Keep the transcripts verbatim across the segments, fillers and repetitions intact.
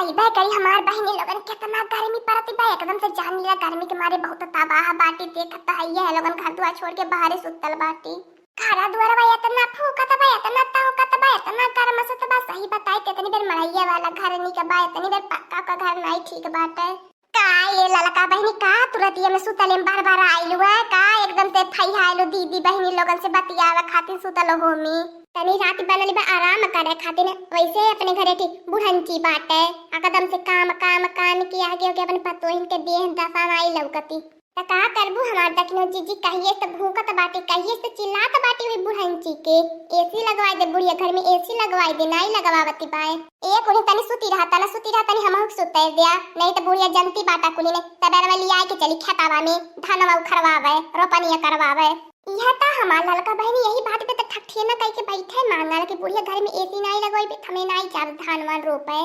अइबे करी हमार बहिनी लोगन, केतना गर्मी परत बा, एकदम से जान लिया गर्मी के मारे बहुत तबाह बाटी। देखत है ये लोगन घर दुआर छोड़ के बाहरे सुतल बाटी। घरा दुआरवा एतना फूकत बा, एतना तौकत बा, एतना गरमसत बा, सही बताई त एतनी बेर मड़ैया वाला घर निक बा, एतनी बेर पक्का का घर नाई ठीक बाटे। का ये ललका बहिनी, का तुरतिया में सुतले में बार बार आइलू है? का एकदम से फैहाइलू दीदी बहिनी लोगन से बतियावे खातिर सुतल हो में? तनी रात बनल बा आराम करे खातिर, वैसे अपने घरे की बुढ़ंची बाटे, एकदम से काम काम काम के आगे होके अपन पतोहिन के देह दशा नाई लौकती। त का करबू हमार दखिनो जीजी, कहिए से भूकत बाटी, कहिए से चिल्लात बाटी हुई बुढ़ंची के। एसी लगवाई दे बुढ़िया, घर में एसी लगवाई दे, नाई लगवावती बाए। ए कुली तनी सुती रहा, तना सुती रहा, तनी हमहू के सुते द्या, नहीं त बुढ़िया जनती बाटा कुली ने, तबेर में लिया के चली खेतावा में, धानवा उखरवावे, रोपनिया करवावे। यह त हमार ललका बहिनी यही बात पे त ठकठिया न कह के बैठे मांगल कि बुढ़िया घर में एसी नाई लगवाई बे, हमें नाई जाब धान वान रोपे।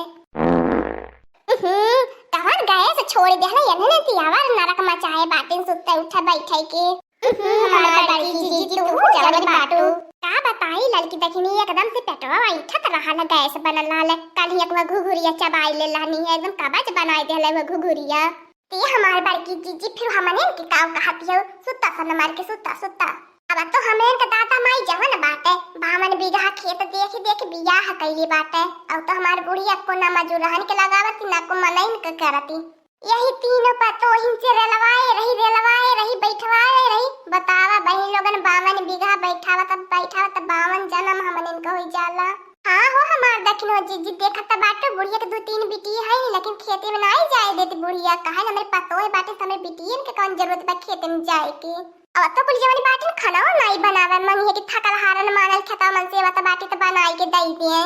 उहुं, कवन गैस छोड़ देहला, एन्हने तियावर नरक मचाए बाटिन सुत्ते उठे बैठे के। उहुं, हमार बड़की जीजी, तू जवन बाटू। का बताई ललकी दखिनी, एकदम से पेटवा उठत रहल, गैस बनल रहल। कल ही एक घुघुरिया चबाई ले लानी है, एकदम कबज बनाए देहले वो घुघुरिया। ते हमार बड़की जीजी, फिर हमने के काव कहत हो, सुत्ता सन मार के, सुत्ता, सुत्ता। अब तो हमरे के दादा माई जवन बाटे, बावन बीघा खेत देख देख बियाह कइले बाटे। अब तो हमार बुढ़िया को ना मजूर रहन के लगावती, ना को मनइन के करती। यही तीनों पतोहिन से रेलवाए रही, रेलवाए रही, बैठवाए रही। बतावा बहिन लोगन, बावन बीघा बैठावा तब, बैठावा तब बावन जन्म हमनिन का होई जाला। हाँ हो हमार दखिनो जीजी, देखत त बाटू बुढ़िया के दू तीन बिटिया है, लेकिन खेते में नाई जाए देती बुढ़िया। काहे ना, हमरे पतोह बाटे, हमरे बिटियन के कौन जरूरत बा खेते में जाए के? अब तो कुल जवानी बाटिन खाना नाई बनावे, मन ये कि थकल हारन मानल खेता मन से, वत बाटी त बनाई के दई दे।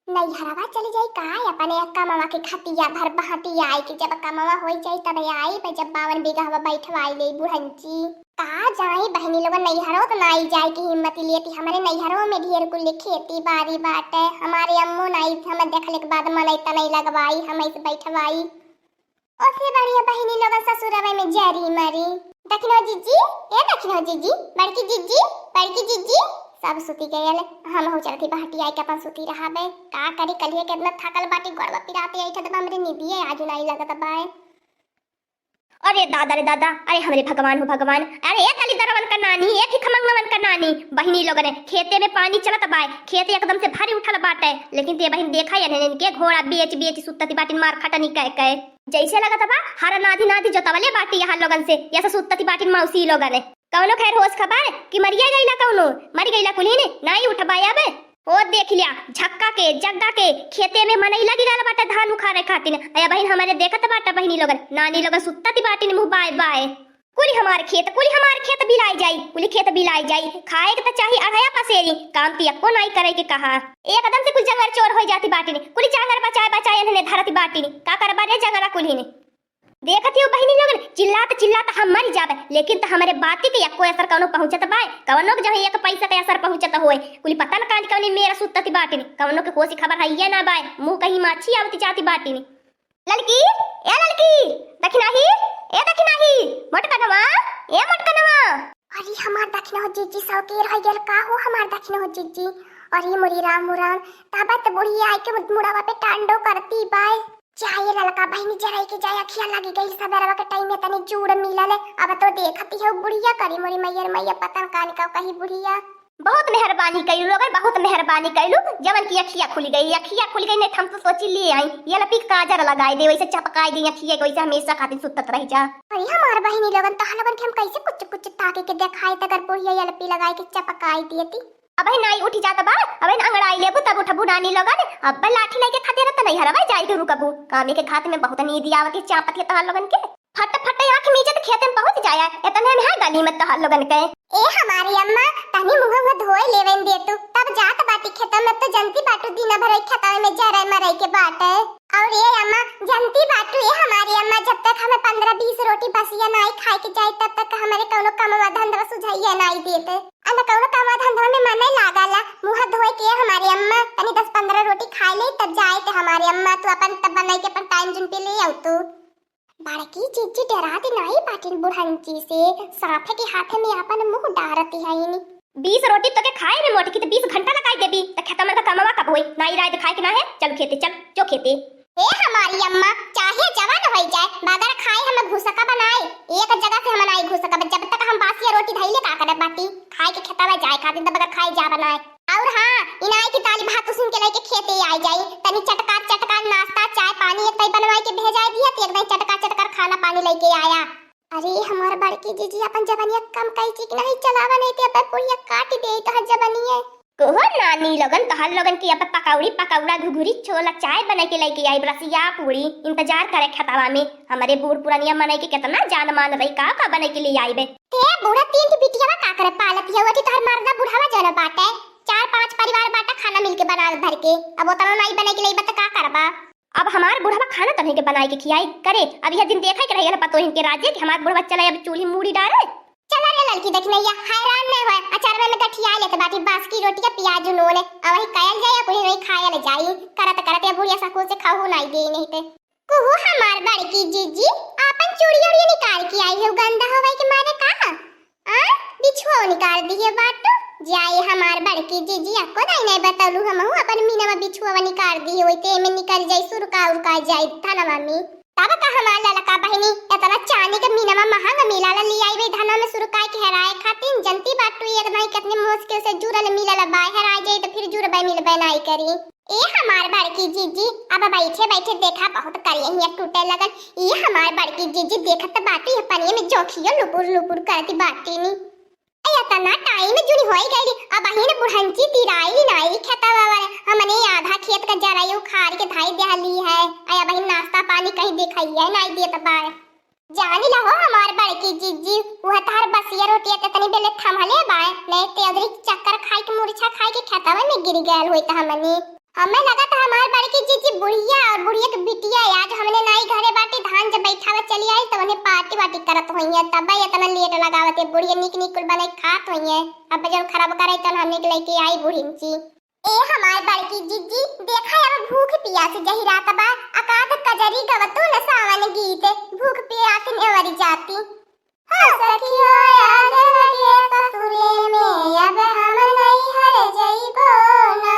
नैहरवा चली जाई का अपने कमवा के खटिया भर बहटी आई कि जब कमवा होई जाई तब आई बे, जब बावन बीघा हवा बैठवाई ले बुढ़ंची। का जाई बहिनी लोगन, नैहरो त नाई जाए की हिम्मत लेती, हमरे नैहरो में ढेर कुल खेती बाड़ी बाटे, हमारे अम्मो नाई हम देखले के बाद मनई तनई लगवाई, हम ऐसे बैठवाई। ओसे बढ़िया बहिनी लोग ससुरवे में जरी मरी। दखिनो जीजी, ए दखिनो जीजी, बड़की जीजी, बड़की जीजी, सब सुती गयल। हमहू चलती बहटी आई के अपन सुती रहाबे। का करी, कलिए केतना थकल बाटी, गोड़वा पिराते आई, एकदम हमरे निदिए आजू नाई लगत बाए। अरे दादा रे दादा, अरे हमरे भगवान हो भगवान, अरे ए दलिदरवन का नानी, ए भिखमंगवन का नानी, बहिनी लोगन, खेते में पानी चलत बाए, खेत एकदम से भरी उठल बाटे, लेकिन ते बहिन देखा या इनके घोड़ा बेच बेच सुतती बाटिन मार खटनी कह कह। जैसे लगत बा हर नाधी नाधी जोतवले बाटी यहाँ लोगन से, ऐसे सुतती बाटिन मौसी लोगन। कौनो खैर होश खबर कि मरिया गईला कौनो, मर गईला कुलीन, नाई उठबा अब। ओ देख लिया, झक्का के, जग्गा के, खेते में मनई लगी गल बाटे धान उखाड़े खातिर। अया बहिन हमारे देखत बाटा बहिनी लोगन, नानी लोगन सुत्तती बाटिन मुँह बाय बाय। कुली हमार खेत, कुली हमार खेत बिलाई जाई, कुली खेत बिलाई जाई। खाए के त चाही अढ़ाया पसेरी, काम त एको नाई करे के कहा। एकदम से कुल जंगल चोर होई जाती बाटिन, कुली जांगर बचाए बचाए इन्हने धरती बाटिन। का करबा रे जंगला कुलीन? देखत हो बहिनी लोगन, चिल्लात चिल्लात हम मरी जाबे, लेकिन त हमरे बाती के एको असर कौनो पहुँचत बाय? कौनो के जहाँ एक पैसा के असर पहुँचत होए, कुली पता न कान कौनी मेरा सुत्तती बाटिन, कौनो के होश खबर है ये ना बाय, मुँह कहीं माछी आवती जाती बाटिन। ललकी, ए ललकी, दखिनाही, ए दखिनाही, मोटकनवा, ए मोटकनवा। अरे हमार दखिनहो जीजी सौके रह गेल का हो हमार दखिनहो जीजी। अरे मोरी राम हो राम, तब त बुढ़िया आई के मुड़वा पे टांडो करती बाय। जाए ललका बहिनी जराई के जाए, अखिया लगी गई सबेरवा के टाइम में तनी जूड़ मिलल। अब तो देखती हो बुढ़िया करी मोरी मैयर मैया पतन कान का कही बुढ़िया। बहुत मेहरबानी कइलू लोगन, बहुत मेहरबानी कइलू, जवन की अखिया खुल गई, अखिया खुल गई, नहीं त हम तो सोची ले आई, ये लपी काजर लगाई दे, वैसे चपकाई दे अखिया के, वैसे हमेशा खातिर सुतत रह जा। अरे हमार बहिनी लोगन, तोह लोगन के हम कैसे कुछ कुछ ताके के देखाई, त अगर बुढ़िया ये लपी लगाई के चपकाई देती। अब ही नाई उठी जात बा, अब ही अंगड़ाई लेबू तब उठबू नानी लोगन, अब लाठी लेके खदेरत नहीं हरवा जाई तू रुकबू, कामे के घात में बहुत नींद आवत है, चापत है तोहर लोगन के। फट फट आँख मीचत खेत में पहुँच जाया, इतने में है गली में तोहर लोगन के। ए हमारी अम्मा, तनी मुँह वुँह धोए लेवेन दे तू, तब जात बाटी खेतवा में, तो जनती बाटू दिन भर खेतवा में जरे मरे के बाटे। और ए अम्मा, जनती बाटू ए हमारी अम्मा, जब तक हमें पन्द्रह बीस रोटी बसिया नाई खाए के जाए, तब तक हमारे कौनो कमवा धंधवा सुझाइया नाई देते। अन कौनो कमवा धंधवा में मन नहीं लागला, मुँह धोए के हमारी अम्मा, तनी दस पन्द्रह रोटी खाए ले, तब जाए ते हमारी अम्मा, तू अपन तब बनाई के अपन टाइम जुन पे ले आऊ तू। बड़की जीजी डेरात नाई बाटिन बुढ़ंची से, साँप के हाथ में आपन मुँह डारत हईन। बीस रोटी तोके खाए में मोटकी, त बीस घंटा लगाई देबी, त खेतवा में का कमवा कब होई? नाई राय दिखाए के ना है, चल खेते, चल, जो खेते। ए हमारी अम्मा, चाहे जवन होइ जाए, बगैर खाए हम घुसका बनाए, एक जगह से हम नाई घुसका, जब तक हम बासिया रोटी धइले का करब बाटी, खाए के खेतवा जाए खातिर त बगैर खाए जा बनाए। और हाँ, इनाई की दाल भात उसिन के लेके खेते आई जाई, तनी चटकार चटकार नाश्ता, चाय पानी एक तई बनवाई के भेजाए दिया, त एक दई चटकार चटकार खाना पानी लेके आया। अरे हमार बड़की जीजी, अपन जबनिया कम कई चिक नहीं चलावा, नहीं ते अब बुढ़िया काट दे तोहर जबनिया। कहो नानी लोगन, तोहर लोगन की अब पकौड़ी पकौड़ा घुघुरी छोला चाय बना के लेके आई, रसिया पूड़ी इंतजार करे खेतवा में। हमरे बूढ़ पुरनिया मनई के कितना जान मान रही, का का बना के ले आईबे। ते बूढ़ा तीन की बिटिया का करे पालत है, वठी तोहर मर्दा बुढ़ावा जन बाटे, चार पांच परिवार बाटा, खाना मिलके बना धर के, अब उतना नाई बना के लेबा त का करबा? अब हमार बुढ़वा खाना तन्हे के बनाए के खियाई करे। अब यह दिन देखे के रही ना पतोहिन के राजे कि हमार बुढ़वा चले अब चूल्ही मूड़ी डारे। चला रे ललकी दखिनैया, हैरान नहीं होए, अचारवे में गठिया लेत बाटी बास की रोटी का प्याज नून, अब वही कयल जाए, कुछ नहीं खायल जाई। करत करत ये बुढ़िया सकूल से खाहू नहीं दे नहीं ते। कुहू हमार बड़की जीजी, आपन चूड़ी उड़िया निकाल के आई हो, गंदा होवे के मारे का? आ, बिछुआ निकाल दिए बाटू। जाए हमार बड़की जीजी, अक्को दाई नहीं बतौलू, हमहू अपन मीनवा बिछुआ निकाल दिए, वही ते में निकल जाई, सुरका उरका जाई धनवा में। तब का हमार ललका बहिनी, इतना चांदी के मीनवा महंग मिलाला ले आई भाई धनवा में सुरकाए के हेराए खातिर, जनती बाटू एक नहीं कितने मुश्किल से जुरल मिलल बा, हेराए जाई तो फिर जुरबे मिलबे नहीं करी। ए हमार बड़की जीजी, अब बैठे बैठे देखा बहुत करिया हिया टूटे लगन। ए हमार बड़की जीजी, देखत बाटी है पनिया में जोखियो लुपुर लुपुर करती बाटी नी। ए, इतना टाइम जुनी होई गइली, अब अहिन बुढ़ंची तिराई नाई खेतवा वाले, हमने आधा खेत का जराई उखाड़ के धाई देहली है। ए, अब अहिन नाश्ता पानी कहीं दिखाइए नाई देत बाय। जानी ला हो हमार बड़की जीजी, वह तहर बसिया रोटिया ते तनी बेले थमले बाय, नहीं ते उधरी चक्कर खाई के मूर्छा खाई के खेतवा में गिर गयल होई त हमनी। हमें लगा था हमार बड़की जीजी बुढ़िया और बुढ़िया के बिटिया है, आज हमने नाई घरे बाटी धान जब बैठावे चली आई तो उन्हें पार्टी वार्टी करत होई है, तब इतना लेट लगावत है बुढ़िया, निक निक कुल बनाई खात होई है। अब जब खराब करे तो हमने के लेके आई बुढ़िन जी। ए हमार बड़की जीजी, देखा अब भूख पियास जहिरात बा, अकाध कजरी गवतू न सावन गीत, भूख पियास नेवरी जाती। हाँ सखी हो, आग लगे ससुरे में, अब हम नैहर जइबो ना।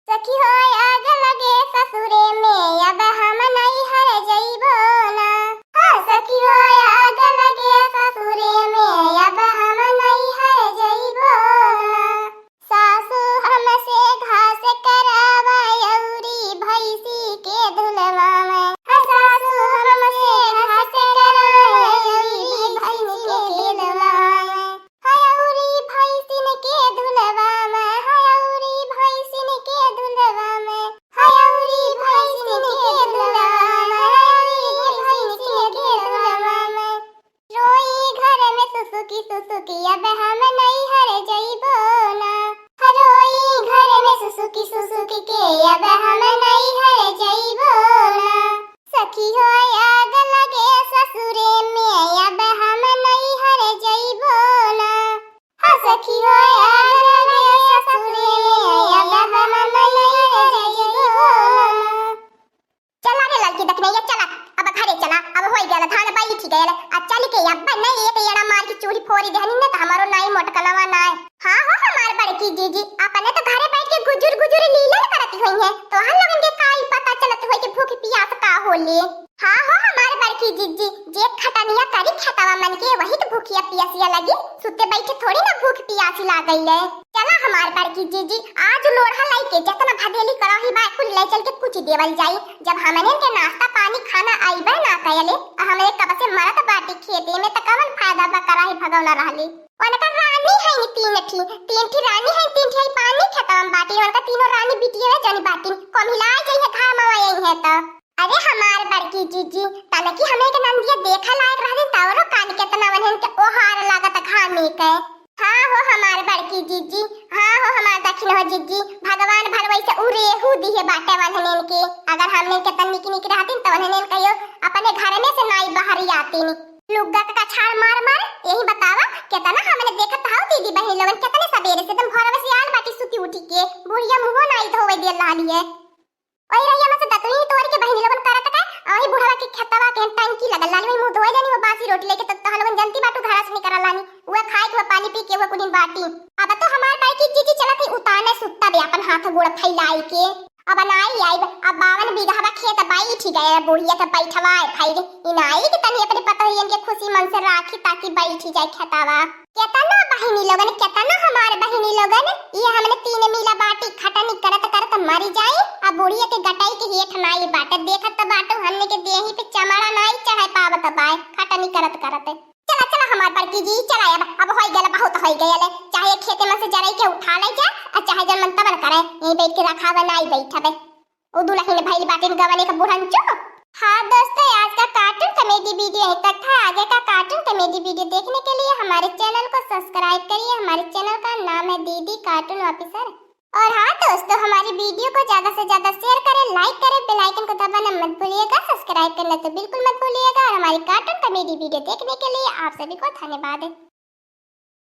सखी हो, आग लगे ससुरे में, अब हम नैहर जइबो ना। हाँ सखी हो, आग लगे ससुरे में, अब हम नैहर जइबो ना। सासू हमसे घास करावा अउरी भैंसी के धुलवा में। हाँ, सासू हमसे घास करावा अउरी भैंसी के धुलवा में। हाँ, अउरी भैंसिन के धुलवा में, हाँ, अउरी भैंसिन के धुलवा में, हाँ, अउरी भैंसिन के धुलवा में, हाँ, अउरी भैंसिन के धुलवा में। रोई घर में सुसुकी सुसुकी, अब हम नैहर जइबो ना। रोई घर में सुसुकी सुसुकी के, अब हम नैहर जइबो ना। सखी हो, आग लगे ससुरे में, अब हम नैहर जइबो ना। हाँ सखी हो, आग लगे ससुरे में, अब हम नैहर जइबो ना। चला रे ललकी दखनैया, चला, अब घरे चला, अब होई गयल, धान बैठ गयल, आ चल के अब नहीं एक एड़ा मार के चूल्ही फोरी देहनी न, त हमारो नाई मोटकनवा नाय। हाँ हो हमार बड़की जीजी, अपने तो घरे बैठ के गुजुर गुजुर लीला करती हुई है, तोहर लोगन के काई पता चलत हुई कि भूख पियास का होले। हाँ हो हमार बड़की जीजी, जे खटनिया करी खेतवा मन के, वही तो भूखिया पियासिया लगी, सुते बैठे थोड़ी ना भूख पियासी लागल है। चला हमार बड़की जीजी, आज लोढ़ा लइके जतना भदेली कड़ाही बा, कुल ले चल के कुछ देवल जाई। जब हमने के नाश्ता पानी खाना आइबे ना कयले, आ हमने कब से मरत बाटी खेते में, त कवन फायदा बा कड़ाही भगौना रहली। उनका रानी है नी तीन ठी, तीन ठी रानी है, तीन ठी पानी खेतवा में बाटी, उनका तीनों रानी बिटिये जनी बाटी, कमिला जाई है घर में आई है त। अरे हमार बड़की जीजी, तनकी हमें के नंदिया देखे लायक रहती, तौरो कान केतना वन्हन के ओहार लागत घामे के। हाँ हो हमार बड़की जीजी, हाँ हो हमार दक्षिण हो जीजी, भगवान भलवई से उरेहू दिहे बाटे वन्हन के। अगर हमने के तन निक निक रहती तो वन्हन कहियो अपने घर में से नाई बाहर आती नी। लुग्गा का कछाड़ मार मार, यही बतावा केतना हमने देखत हौ दीदी बहनी लोगन, केतने सबेरे से एकदम भोरवे से आल बाटी सुती उठी के, बुढ़िया मुँहो नाई धोवे दे लाली है। ओही रहिया में से दतुई तोड़ के बहिनी लोगन करत का, आ ओही बुढ़वा के खेतवा के टंकी लगल लाली, वही मुँह धोए लेनी हो बासी रोटी लेके, त तोहन लोगन जनती बाटू घरा से निकल लानी, उहे खाए के, उहे पानी पी के, उहे कुलिन बाटी। अब तो हमार बड़की जीजी चलत ही उताने सुत्ता बे अपन हाथ गोड़ फैलाई के। अब नाई आई अब बावन बीघा खेत बैठी गए, बुढ़िया तो बैठवाए भाई रे। इनाई के तनी अपने पतोहियन के खुशी मन से राखी, ताकि बैठी जाए खेतावा। केतना बहिनी लोगन, केतना हमार बहिनी लोगन, ये हमने तीन मिला बाटी खटनी करत करत मरी जाई। अब बुढ़िया के गटाई के हेठ नाई बाटे, देखत तो बाटू हमने के देही पे चमड़ा नाई चढ़ाई पावत बाय खटनी करत करत। चला चला हमार बड़की जी, चला अब, अब होई गल, बहुत होई गल। चाहे खेते में से जराई के उठा ले जा, और चाहे जन मन तवन करे, यहीं बैठ के रखावे, नाई बैठबे। ओ दुलहिन भइल बाटिन गवने का बुढ़न चुप। हाँ दोस्तों, आज का कार्टून कॉमेडी वीडियो यहीं तक था। आगे का कार्टून कॉमेडी वीडियो देखने के लिए हमारे चैनल को सब्सक्राइब करिए। हमारे चैनल का नाम है दीदी कार्टून ऑफिसर। और हाँ दोस्तों, हमारी वीडियो को ज्यादा से ज्यादा शेयर करें, लाइक करें, बेल आइकन को दबाना मत भूलिएगा, सब्सक्राइब करना तो बिल्कुल मत भूलिएगा। और हमारी कार्टून कॉमेडी वीडियो देखने के लिए आप सभी को धन्यवाद।